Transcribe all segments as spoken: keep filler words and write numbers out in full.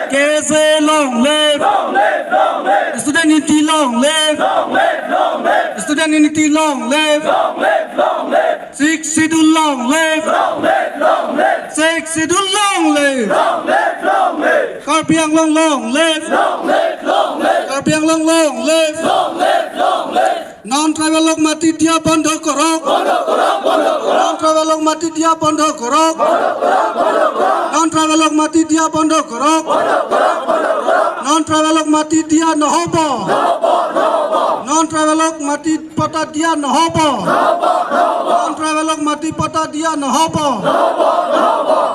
K S A long live! Student unity long live! Student unity long live! Sixth Schedule long live! Sixth Schedule long live! Karbi Anglong long live! Karbi Anglong long live! Non tribal lok mati dia bondho korok. Non tribal lok mati dia bondho korok. Non tribal lok mati dia bondho korok. Non tribal lok mati dia nohobo. Non tribal lok mati patta dia nohobo. Non tribal lok mati patta dia nohobo.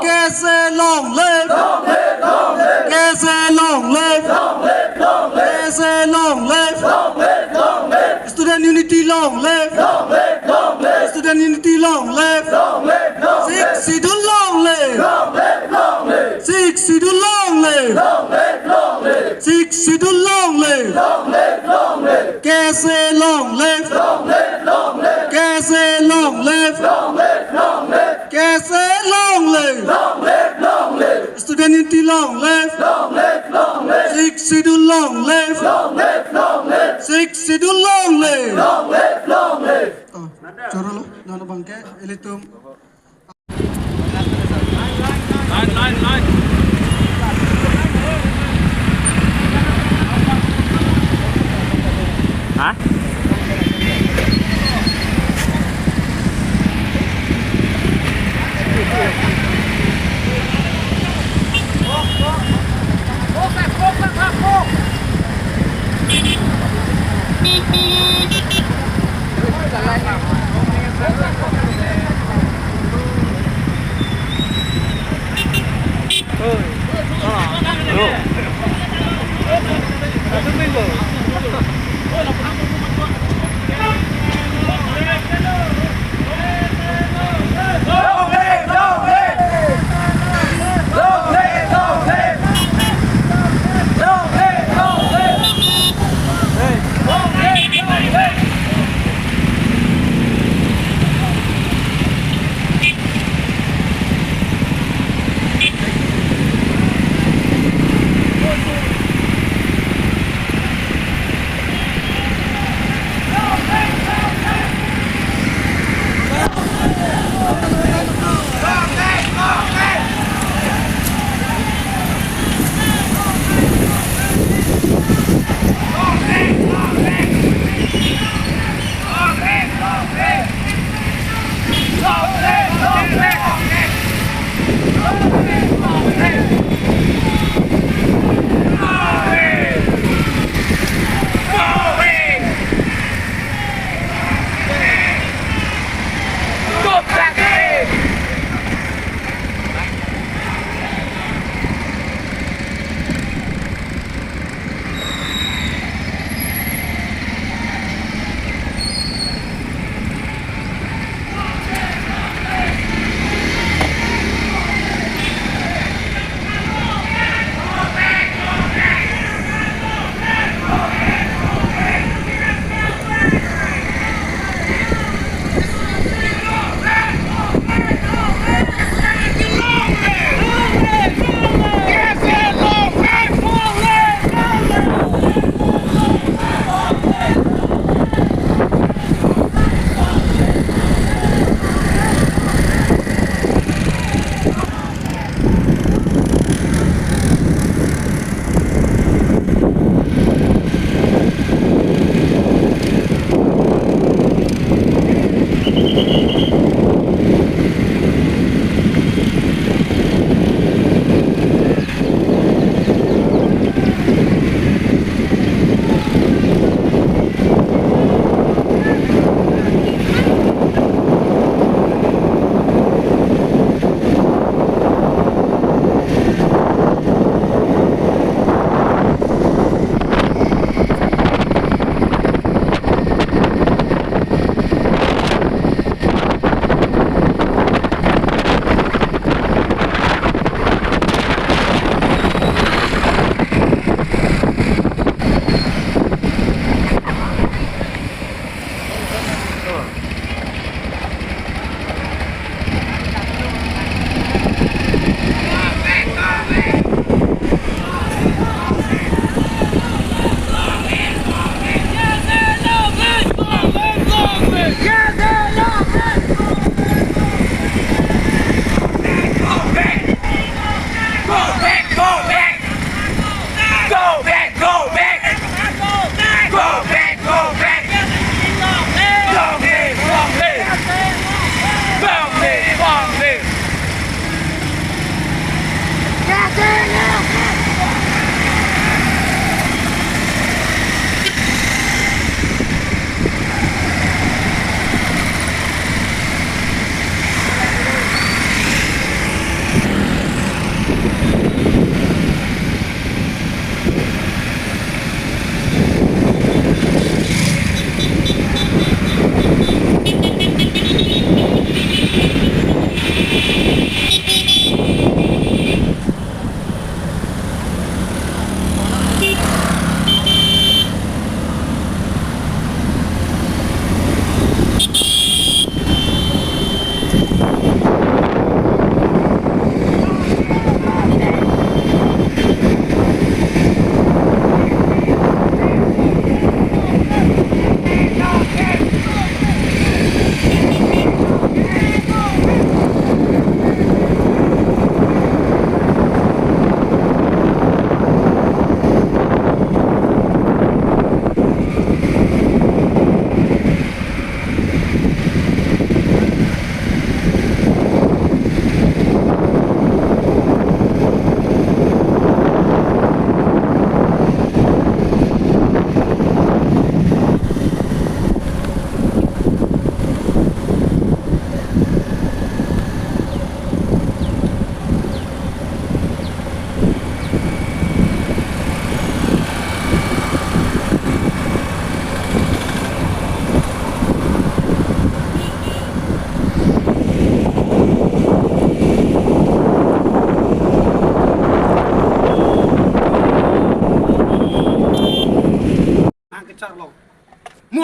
K S A long live. K S A long live. K S A long live. Student unity long live! Student unity long live! Sixth Schedule long live! Sixth Schedule long live! Sixth Schedule long live! K S A long live! K S A long live! K S A long live! Student unity long live! Sixth Schedule long live! Sixth Schedule long live! Oh, chorolo, non abangke, ilitum. Line, line, line. Hah?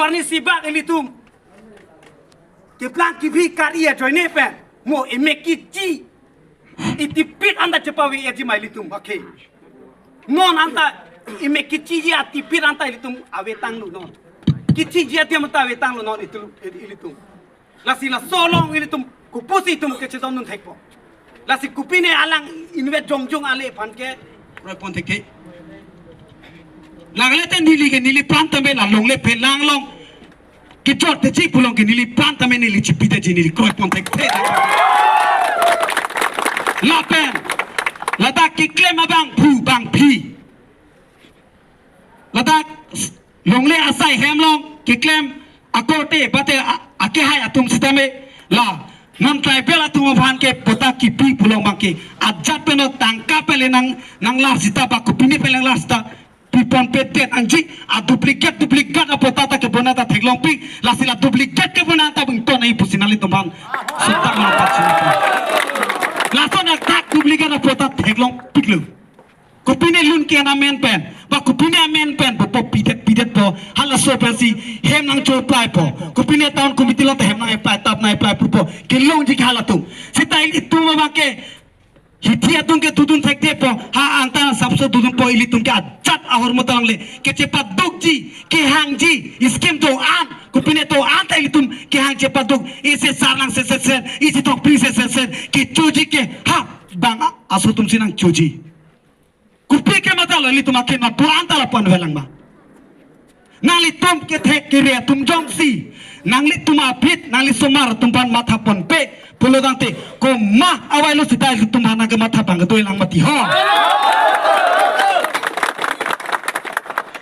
Arnisi bak ilitum keplang kebi kari ajoine pen mo emek kechi itipit anta chepaveji ma ilitum, okay. Non anta emek kechiji atipit anta ilitum avetanglo non. Kechiji adim anta avetanglo non ilitum. Lasi laso along ilitum kopusi itum kechedondun thekpo. Lasi kopine alang inve jongjong ale aphan ke kroipon thekte. Lagle te neli ke neli pran tame la longle phelang along kejor teji pu along ke neli pran tame neli chipidetji, neli kroipon thekte. Lapen ladak keklem abangphu bangphi, ladak longle asai hem along keklem akorte bate a-, akehai atum sitame la non tribal atum aphan ke patta kipi pu along abang ke ajat pen tangka pen le nang, nanglar sita ba kopine pen nanglar sita piponpedet nangji, a duplicate duplicate apatta ta kepona ta theklongpik, lasi la duplicate kepona ta bington ai pusi nanglitum aphan sita ma pachini. Lason adak duplicate apatta theklongpiklo. Kopine lun ke amen pen ba kopine amen pen po, po pidet pidetpo, halaso pensi hem nangchoplaipo. Kopine town committee along ta hem nang-apply, tap nang-apply pupo. Kelongji ke halatum. Sita ilitum abang ke hithi atum ke dodun thektepo, ha anta sapso dodunpo, ilitum ke ajat ahormu ta longle kechepadukji, kehangji, scheme do-an, kopine do-an ta ilitum kehang chepaduk, isi sar nang se se se, isi thokpri se se se, kechoji ke ha bang aso atumsi nangchoji. Kopi ke matha lo ilitum akhei ma pu anta lapu-an velang ma. Nanglitum kethek kere atum jongsi nanglitum aphi, nangli osomar atum aphan mathaponpe pulo tangte komat availo sita ilitum aphan nangkematha abang kedo-i lang mati ho.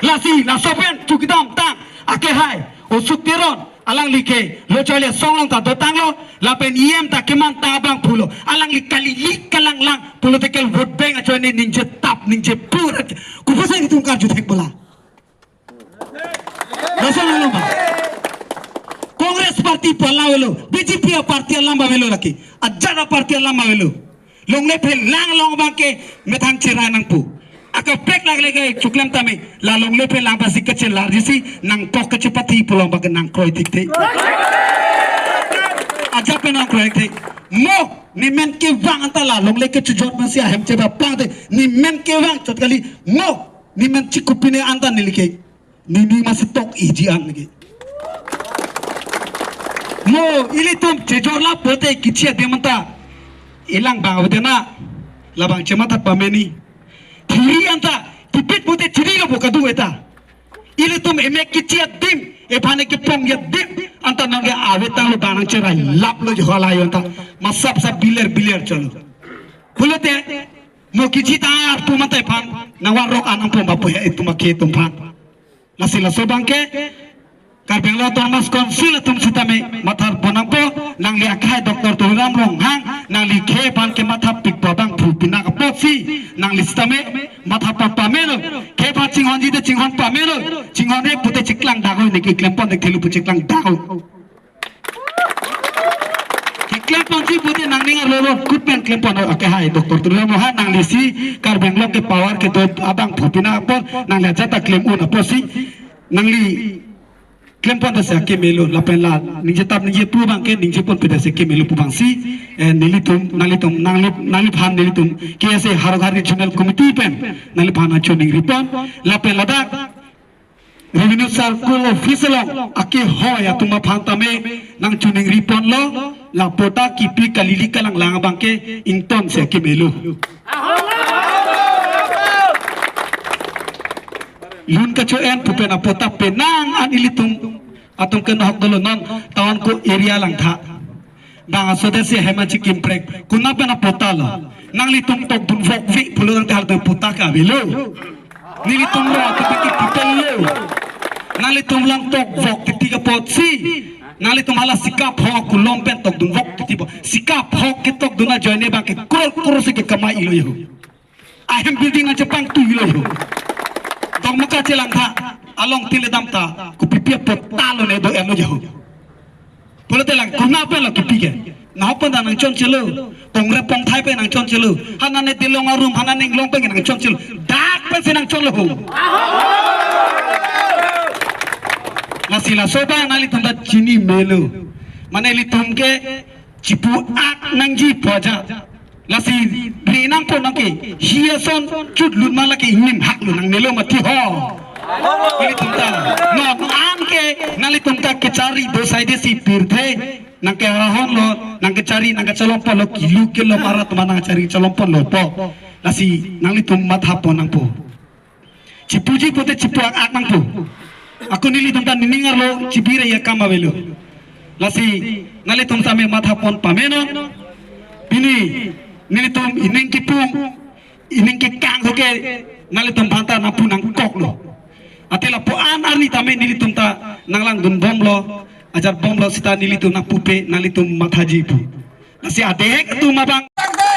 Lasi laso pen chukidam tang akehai Asok Teron, alangli ke Lo Charli Asong along ta dotanglo, lapen E M ta keman ta abangphu lo. Alangli kali li kalanglang political vote bank ajoine ningjetap ningjepur. Kopusi itum karju thek bola? Lason alam ba. Congress party pu alam avelo, B J P party alam avelo lake. Ajat aparty alam avelo. Longle phelang along abang ke methang cherai nangpo. Akaprek lagle ke choklem tame, la longle phelang aphansi kachelarjisi nangkok kachepathi pu along abang ke nangkroi thekte. Ajat pen nangkroi thek. Mo, nemen kevang anta la longle kechojor aphansi ahem chebaplang te, nemen kevang chot kali. Mo, nemen chikupine anta neli ke nini masi tok iji an lagi. Mo ilitum chejor lapu te kichi adim anta ilang bang avete na, labang chematha pameni. Thiri anta tipit pute thiri lo bo kadu eta. Ilitum emek kichi adim, ephane kepong adim anta nangke avetanglo, bang nangcherai laplo jo hala yo anta. Masap sap biler biler cholo. Pulote mo kichi ta artu mate phan nangvarok anang pom bapu he itum akhei atum aphan. Lasi laso abang ke Karbi Anglong Autonomous Council atum sitame mathapon nangpo, nangli akhei Doctor Tuliram Ronghang, nangli khei aphan kemathapikpo abangphu pinak apotsi nangli sitame mathapon pamelo. Khei aphan chinghonji te chinghon pamelo. Chinghon-e pute chiklang dak-oi, neke klempon te thelu pu chiklang dak-oi. Keklem ponji pute nangning arlo lo kut pen klempon, akehai Doctor Tuliram Ronghang, nanglisi Karbi Anglong ke power kedo abangphu pinak apot nangli ajat ta klem un apotsi nangli klempon ta si akemelo, lapen la ningjetap ningjepu abang ke ningjeponpe ta si akemelo pu abangsi, eh, nelitum, nanglitum, nangli, nangliphan nelitum K S A Howraghat Regional Committee pen nangliphan nangchoningripon, lapen ladak Revenue Circle Office along akehoi atum aphan tame nangchoningriponlo, la patta kipi kali li kalanglang abang ke ington si akemelo. Lun kacho-en pu pen apatta penang an ilitum atum ke nahok dolo, non town ko area langtha. Bang aso desi hem achi kimprek. Konat pen apatta lo? Nanglitum tokdun vokve pulo tangte halatum patta ke avelo. Nelitum lo atu piki titel lo. Nanglitum lang tokvok titi ke apotsi nanglitum hala sikap hok kulom pen tokdun vok titi bo. Sikap hok ketokdun ajoine abang ke crore crore si kekamai lo yo. Ahem building nangchepangtui lo yo. Dongmaka chelangtha along tile dam ta kopipi apatta lo ne do-en lo yo. Pulote lang konat pen lo kipi ke. Nahok pen ta nangchonchelo. Kongre pongthai pen nangchonchelo. Hanane dilong arum, hanane inglong pen nangchonchelo. Dak pensi nangchonlo ho. Si laso abang nanglitum ta chini melo. Mane ilitum ke chipu-ak nangji pu ajat. Lasi ri nangpo nang ke hi ason chut lut ma lake ingnim hak lo nang melo mati ho. Ilitum ta non an ke nanglitum ta kechari do saide si pirthe nang ke arahon lo, nang kechari nang kechalom pon lo, kilu kelom arat ma nang chari chalom pon lo po. Lasi nanglitum matha pon nangpo. Chipuji pute chipu-ak-ak nangpo. Ako nelitum ta nining arlo chibire ya kam avelo. Lasi nanglitum same matha pon pamenon. Pini nelitum ining kipung, ining kekang hoke nanglitum aphan ta nangpu nangkok lo. Athe lapu-an arni tame nelitum ta nanglangdun bomlo, ajar bomlo seta nelitum nangpupe, nanglitum mathaji pu. Lasi adek atum abang. Tangte,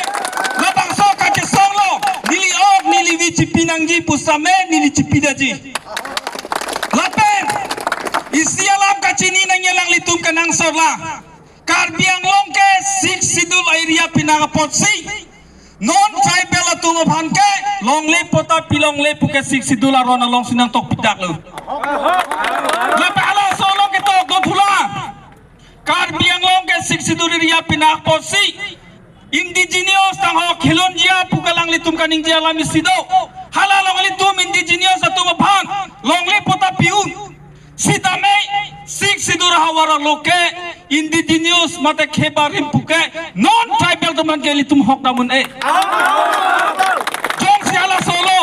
labangso kachesong lo, neli ok, neli vi chipi nangji pu same, neli chipi daji. Lapen, isi alam kachini nangji alanglitum kenangsot lo. Karbi Anglong ke Sixth Schedule area pinak apotsi non-tribal atum aphan ke longle patta pi longle puke Sixth Schedule aron alongsi nangtok pidak lo. Lapen halaso along ketok do thula. Karbi Anglong ke Sixth Schedule area pinak apotsi indigenous tangho khilonjia pu alanglitum kaningje alam isi do. Hala along ilitum indigenous atum aphan longle patta pi-un. Sitame Sixth Schedule ahavar along ke indigenous mate khebarim puke non-tribal atum aphan ke ilitum hok dam un-e. Jongsi halaso lo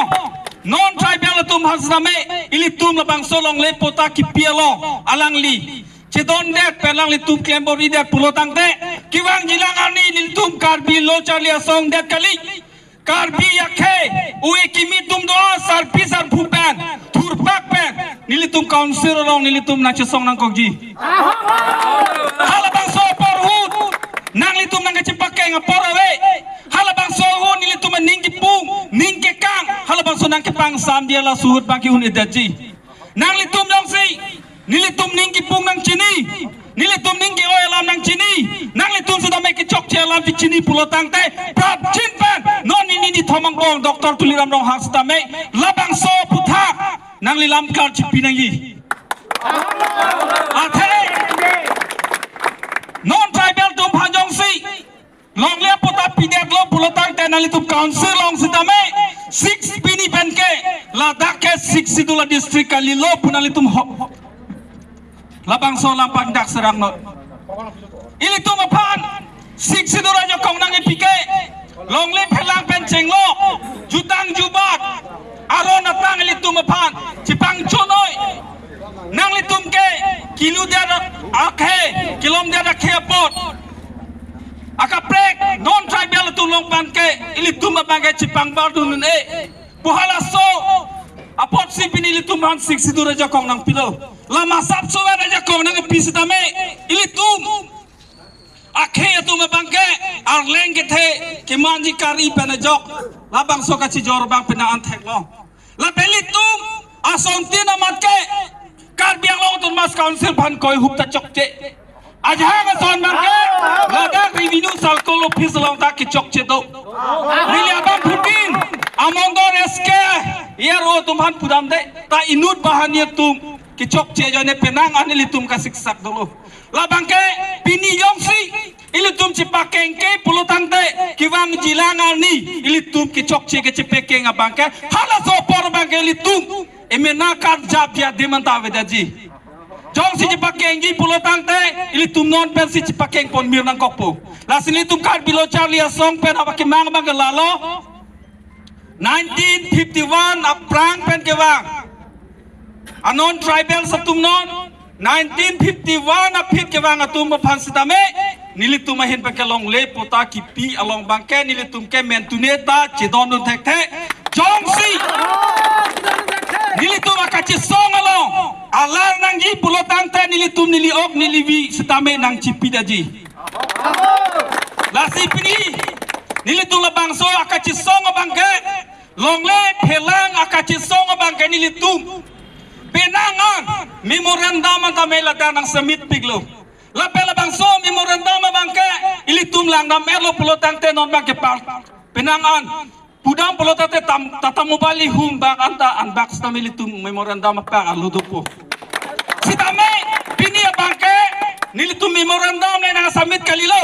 non-tribal atum aphan sitame ilitum labangso longle patta kipi along alangli chedondet pen alanglitum klem bor-idet pulo tangte, kevangjilang arni nelitum Karbi lo charli asong det kali. Karbi akhei, ove kimi atum do-an sarpi sarpo pen, thurpak pen, nelitum council along nelitum nangchesong nangkokji. Halabangso apor ahut nanglitum nangkachepakeng apor ave. Halabangso ahut nelitum aning kipung, ning kekang, halabangso nangkepangsamji laso ahut abang ke-un-edetji. Nanglitum jongsi nelitum ning kipung nangchini, nelitum ning ke-oi alam nangchini, nanglitum sitame kechokche alam chechini pulo tangte, prapjin pen non nini nithom angbong Doctor Tuliram Ronghang sitame labangso aphuthak nangli lam klar chipi nangji. Athe non-tribal atum aphan jongsi longle patta pidetlo pulo tangte nanglitum council along sitame six pini pen ke ladak ke Sixth Schedule district kalilo pu nanglitum ho. Labangso alam pangdak serang no. Ilitum aphan Sixth Schedule ajakong nangkepi ke longle phelang pen chenglo, jutang jubat aron atang ilitum aphan chepangchonoi. Nanglitum ke kiludet akhei, kilomdet akhei apot akaprek non-tribal atum along pen ke ilitum abang ke chepangbar dun un-e. Pu halaso apotsi pini ilitum aphan Sixth Schedule ajakong nangpilo. Lama sapso ajakong nangpi sitame ilitum akhei atum abang ke arleng kethe kemanji kari pen ajok labangso kachijor abang penang an theklo. Lapen ilitum asontin amat ke Karbi Anglong Autonomous Council aphan koi hup ta chokche. Ajahak ason abang ke ladak revenue circle office along ta kechokche do. Neli abangphutin amondor S K E R O atum aphan pudamde, ta inut banghini atum kechokche ajoine penang an ilitum kasiksak dolo. Labang ke pini jongsi ilitum chepakeng ke pulo tangte kevangjilang arni ilitum kechokche kechepakeng abang ke halaso apor abang ke ilitum emena karjap adim anta avedetji. Jongsi chepakengji pulo tangte ilitum non pensi chepakeng pon mir nangkokpo. Lasi ilitum Karbi lo charli asong pen abang kemang abang ke lalo. Nineteen fifty-one aphrang pen kevang a non-tribal atum non, nineteen fifty-one aphi kevang atum aphan sitame nelitum ahin pen ke longle patta kipi along abang ke nelitum ke mentune ta chedondun thekthe. Jongsi nelitum akachesong along alar nangji pulo tangte nelitum neli ok neli vi sitame nangchipi daji. Lasi pini nelitum labangso akachesong abang ke longle phelang akachesong abang ke nelitum penang an memorandum anta me ladak nang submit piklo. Lapen labangso memorandum abang ke ilitum langdam-etlo pulo tangte non abang ke par penang an pudam pulo tangte tam, Tata Mobile ihum bak anta an bak sitame ilitum memorandum apak arlo dopo. Sitame pini abangke nelitum memorandum le nang submit kalilo.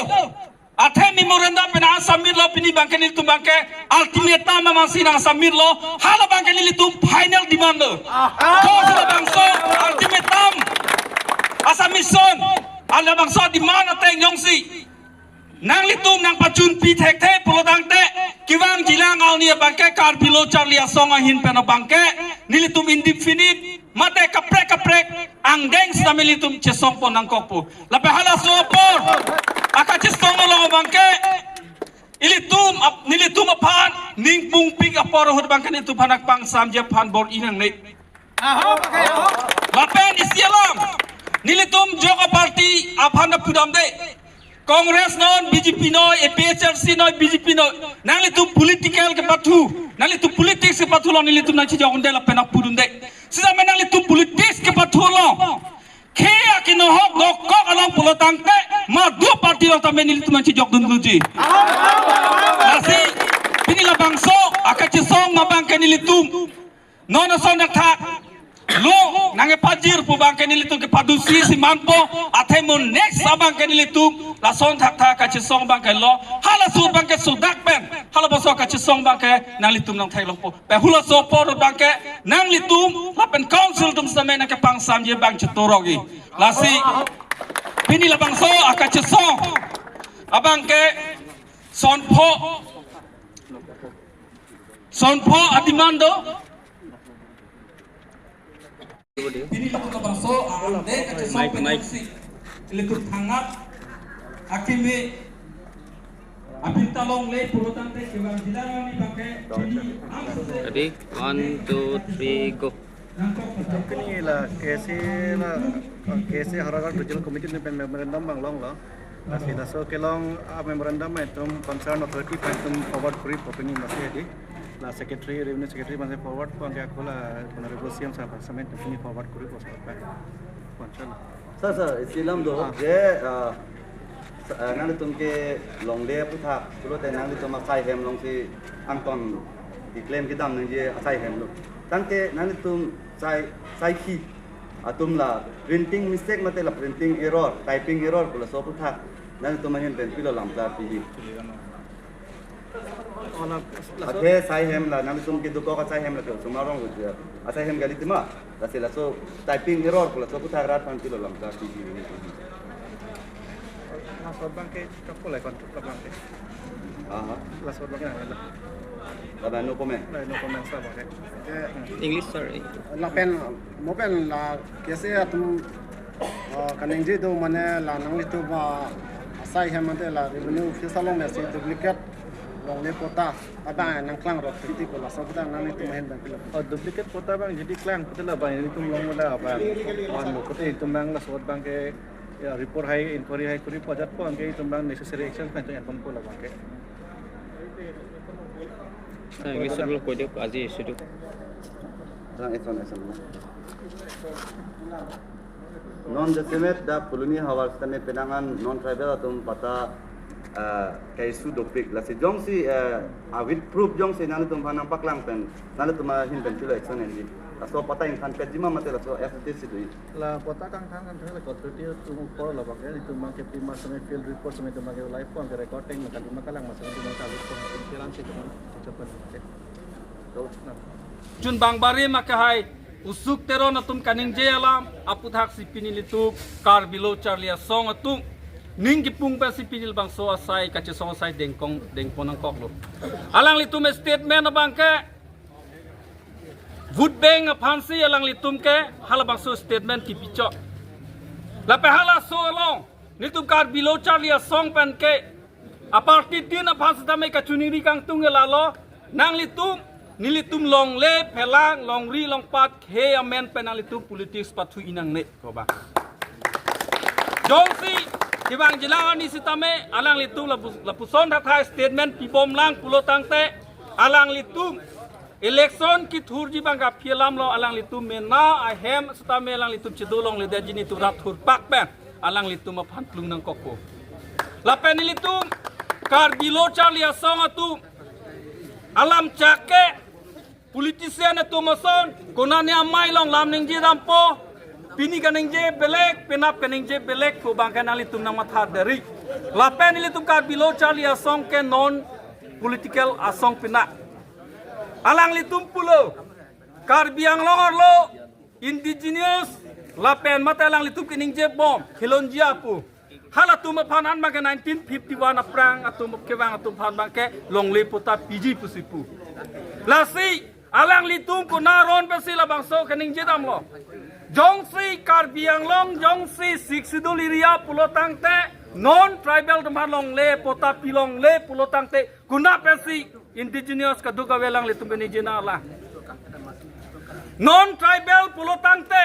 Athe memorandum pen nang submit lo, pini abangke nelitum abangke ultimatum amatsi nang submit lo. Hala abangke nelitum final demand lo. Jongsi labangso ultimatum a-submission, halabangso demand ateng jongsi nanglitum nangpachunpi thekthe pulo tangte, kevangjilang arni abangke Karbi Lo Charli Asong ahin pen abangke nelitum indefinite mate kaprek kaprek angdeng sitame nelitum chesongpon nangkokpo. Lapen halaso apor akachesong along abangke ilitum ap-, nelitum aphan ning pungpik apor ahut abangke nelitum aphan nangpangsamji aphan bor-i nangne. Lapen isi alam, nelitum jok a-party aphan ta pudamde. Congress non, B J P non, A P H L C non, B J P non. Nanglitum political kepathu, nanglitum politics kepathu along nelitum nangchejok unde lapen nangpudunde. Sitame nanglitum politics kepathu along khei akenohok dokok along pulo tangte madu party along tame nelitum nangchejokdun luji. Lasi pini labangso akachesong abangke nelitum non ason thakthak lo nangkepajir pu abangke nelitum kepadusi si manpo, athe mo next abangke nelitum lason thakthak kachesong abangke lo, halaso abangke sudak pen halabangso kachesong abangke nanglitum nangtheklongpo. Pen halaso apor abangke nanglitum lapen council atum sitame nangkepangsamji abang chetorok-i. Lasi pini labangso akachesong abangke sonpho, sonpho a-demand do. Pini labangso a-angdeng kachesong pen si ilitum thangnat akimi apinta longle pulo tangte kevangjilang arni abangke pini amsose. Ready? One, two, three, go. Pini la K S A la, K S A Howraghat Regional Committee ne pen memorandum abang longlo. Lasi laso kelong a-memorandum itum concern authority pen itum forward koripo pini amatsi hedi. La secretary, revenue secretary amatsi forward po, anke ako la honorable C M sir aphan samen itum pini forward koripo sir. Concern. Sir, sir, isi alam do. Ah. Je, ah, sa-, ah, nanglitum kelongle aphuthak pulote nanglitum asai hem alongsi angton declaim kedam nangji asai hem lo. Tangte nanglitum sai, saikhi atum la printing mistake mate la printing error, typing error pu laso aphuthak nanglitum ahin pen pilo lamklar pihi? Oh, la, laso. Athe sai hem la nanglitum kedokok asai hem la ke osomar arong uja asai hem kali tima. Lasi laso typing error pu laso aphuthak rat aphan pilo lamklar pihi? Laso abangke kapo la ikon abangke. Aha. Laso abangke nang la. Laban no comment. La no comment sa abangke. Eh, English, sorry. Lapen mo pen la K S A atum, eh, kaningje do mane la nanglitum, ah, asai hem mate la revenue office along mesi duplicate longle patta abang nangklangrok titi ko laso abang nanglitum ahin abang pilo? Oh, duplicate patta abang jodi klang pulote la abang nelitum along la abang. Wan mo pulote itum abang laso abangke ya report hai, inquiry hai kori pajatpo, anke itum abang necessary action pen itum enponpo la abangke. Sir, English schedule koi diyo, aji schedule. Sir, eson, eson. Non jasemet dak Phuloni havar sitame penang an non tribal atum patta, ah, ka-issue dopik. Lasi jongsi, ah, ah, with proof jongsi nanglitum aphan nangpaklang pen nanglitum ahin pen pilo action enji? Laso patta ingthan petji ma mate laso F T C do-i? La patta kangthan kangthan la authority atum apor la abangke itum abangke pima sitame field report sitame itum abangke ulai po, anke recording ma kali ma kalang ma sitame itum abangke kali po, itum kiran si itum abangke. Chun bang bari ma ke hai Usuk Teron atum kaningje alam aphuthak si pini ilitum Karbi Lo Charli Asong atum ning kipung pen si pini labangso asai kachesong asai dengkong dengpon nangkoklo. Alanglitum statement abangke vote bank aphan si alanglitum ke halabangso statement kipichok. Lapen halaso along nelitum Karbi Lo Charli Asong pen ke a-party tin aphan sitame kachiningri kangtung ke lalo, nanglitum, nelitum longle phelang longri longpat khei amen pen nanglitum politics pathu-i nangne ko ba. Jongsi kevangjilang arni sitame alanglitum lapu-, lapuson thakthak statement pibomlang pulo tangte alanglitum election kethurji abang kaphi alam lo, alanglitum mena ahem sitame alanglitum chedo longledetji, nelitum rat thurpak pen alanglitum aphan plung nangkokpo. Lapen nelitum Karbi Lo Charli Asong atum alam chak ke politician atum ason konane amei along lam ningje dampo, Pini kaningje belek, penap kaningje belek pu abangke nanglitum nangmatha deri. Lapen ilitum Karbi Lo Charli Asong ke non political asong pina. Alanglitum pulo, Karbi Anglong arlo indigenous lapen mate alanglitum kaningje bom khilonjia pu. Halatum aphan an abangke nineteen fifty-one aphrang atum kevang atum aphan abangke longle patta piji pusi pu. Lasi alanglitum konat aron pensi labangso kaningje damlo? Jongsi Karbi Anglong, jongsi Sixth Schedule area pulo tangte, non tribal atum aphan longle patta pi longle pulo tangte, konat pensi indigenous kadokave alanglitum kaningje nanglang? Non tribal pulo tangte,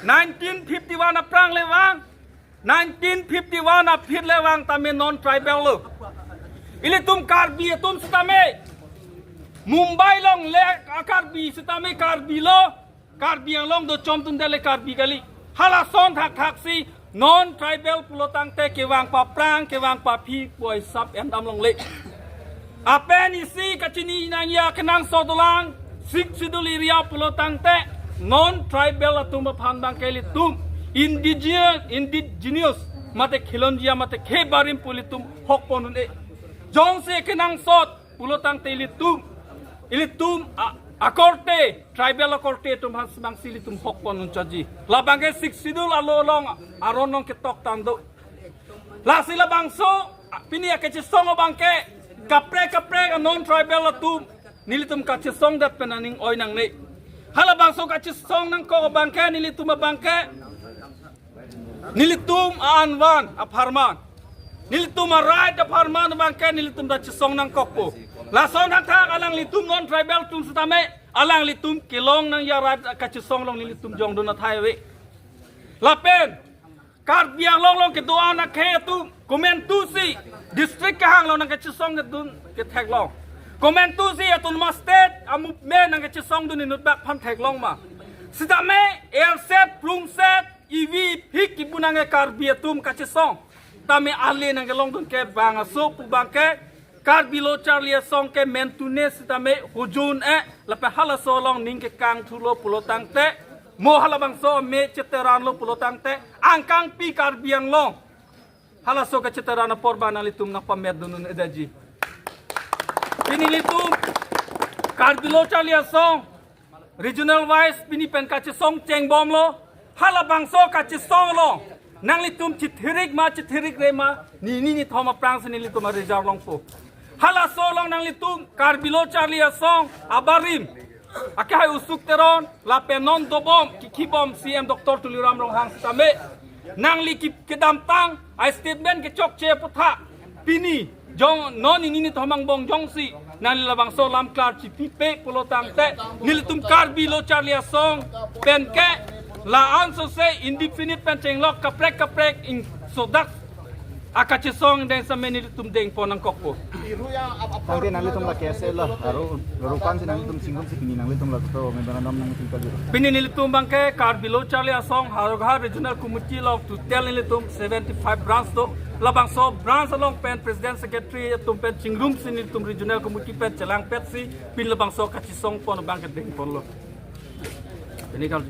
nineteen fifty-one aphrang le vang, nineteen fifty-one aphi le vang tame non tribal lo. Ilitum Karbi atum sitame Mumbai longle a-Karbi sitame Karbi lo, Karbi Anglong do chom tun dele Karbi kali. Halason thakthak si non tribal pulo tangte kevang paphrang, kevang paphi pu hisap endam longle. Lapen isi kachini nangji akenangsot dolang, Sixth Schedule area pulo tangte non tribal atum aphan abangke ilitum indigenous, indigenous mate khilonjia mate khe barim pu ilitum hok pon un-e. Jongsi akenangsot pulo tangte ilitum, ilitum a-, akorte, tribal akorte atum aphan abangsi ilitum hok pon un chotji. Labangke Sixth Schedule alo along aron along ketok tang do. Lasi labangso pini akachesong abangke kaprek kaprek a non tribal atum nelitum kachesong det pen aning oi nangne. Halabangso kachesong nangkok abangke nelitum abangke nelitum a-anvan apharman, nelitum a-right apharman abangke nelitum ta chesong nangkokpo. Lason thakthak alanglitum non tribal atum sitame alanglitum kelong nangji a-right kachesong along nelitum jongdun athai ave. Lapen Karbi Anglong along kedo-an akhei atum komantusi district kehang along nangkachesong kedun ketheklong, komantusi autonomous state a-movement nangkachesong dun inut bak aphan theklong ma? Sitame erset prungset ivi phik kibu nangke Karbi atum kachesong tame ale nangkelongdun ke bang aso pu abangke Karbi Lo Charli Asong ke mentune sitame hujun e, lapen halaso along ning kekang thulo pulo tangte, mo halabangso me cheteran lo pulo tangte, angkangpi Karbi Anglong halaso kacheteran apor abang nanglitum nangpamet dun un-edetji. Pini nelitum Karbi Lo Charli Asong regional wise pini pen kachesong chengbomlo. Halabangso kachesong along nanglitum chithirik ma chithirik re ma, nini nithom aphrangsi nelitum a-result longpo. Halaso along nanglitum Karbi Lo Charli Asong abarim akehai Usuk Teron lapen non dobom kikhibom C M Doctor Tuliram Ronghang sitame nangli ki-, kedamtang a-statement kechokche aphuthak pini jong non nini nithom angbong jongsi nangli labangso lamklar chipipe pulo tangte, nelitum Karbi Lo Charli Asong penke la-an sose indefinite pen chenglok kaprek kaprek ingsodak akachesong deng sitame nelitum dengpon nangkokpo. Tangte nanglitum la K S A lo, aro, aro pan si nanglitum chingrumsi pini nanglitum la to memorandum nangtingkal juro. Pini nelitum abangke Karbi Lo Charli Asong Howraghat Regional Committee along total nelitum seventy-five branch do. Labangso branch along pen President Secretary atum pen chingrumsi nelitum Regional Committee pen chelangpetsi pini labangso kachesong pon abangke dengponlo. Pini kal